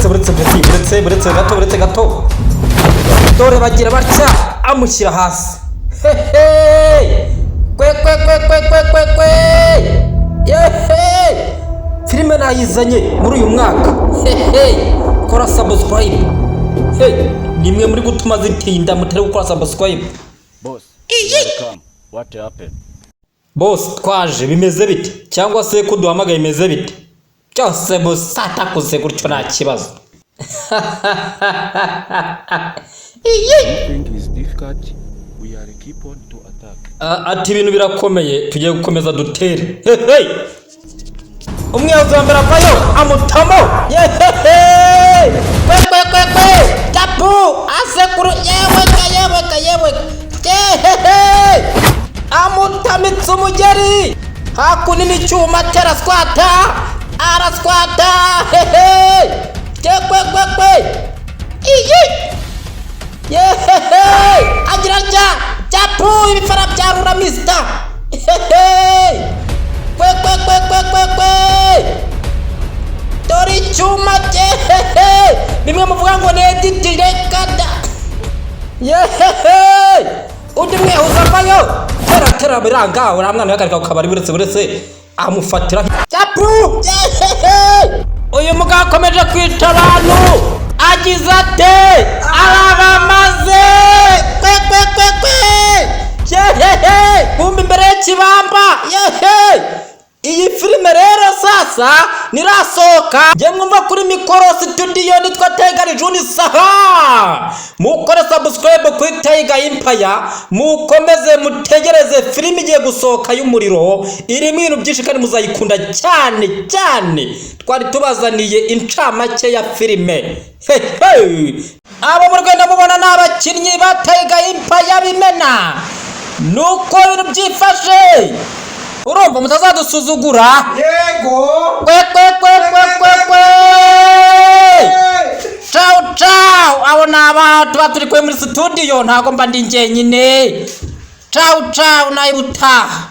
Buretse, buretse, buretse, buretse, buretse gato, buretse gato. Dore bagira batya, amushyira hasi. Hehe, kwe kwe kwe kwe kwe kwe kwe, yehe! Filime nayizanye muri uyu mwaka. Hehe, kora subscribe. Hey, nimwe muri gutuma zitinda, mutari gukora subscribe. Boss, welcome. What happened? Boss, twaje, bimeze bite? Cyangwa se ko duhamagaye, bimeze bite? Byose busatakuze gutyo, nta kibazo. Iyi! Thing is difficult. We are keep on to attack. Ati ibintu birakomeye, tugiye gukomeza dutere. Hehe! Umwiyahuzi wa mbere avayo, amutamo. Yehehe, kwe kwe kwe kwe, tapu asekuru, yeweka yeweka yeweka, yehehe! Amutamitse umugeri hakuno n'icyuma, atera squata, araswata. Hehe, kwe kwe kwe, iyi, yehehe! Agira atya, cyapu, ibifara bya ruramisita. Hehe, kwe kwe kwe kwe kwe kwe, dore icyuma cye. Hehe, bimwe muvuga ngo ni edit, reka da. Yehehe! Undi mwihuza avayo, tera tera, biranga. Uriya mwana yakareka ku kabari. Buretse, buretse, amufatira cyapu. Yehehe! Uyu mugabo akomeje kwica abantu, agize ate? Arabamaze. Kwe kwe kwe kwe, yehehe! Kumva imbere y'ikibamba. Yehe! Iyi filime rero sasa nirasohoka, njye mwumva kuri mikoro studio nitwa Tiger Juni. Saha mukore subscribe kuri Tiger Empire, mukomeze mutegereze filime igiye gusohoka y'umuriro, irimo ibintu byinshi kandi muzayikunda cyane cyane. Twari tubazaniye incamake ya filime. Hehe! Abo mu Rwanda mubona ni abakinnyi ba Tiger Empire b'imena. Nuko ibintu byifashe, urumva mutazadusuzugura. Yego. Kwe kwe kwe kwe kwe kwe, ciao ciao. Abo ni aba tuba turi kumwe muri studio, ntabwo mba ndi njyenyine. Ciao ciao, nawe utaha.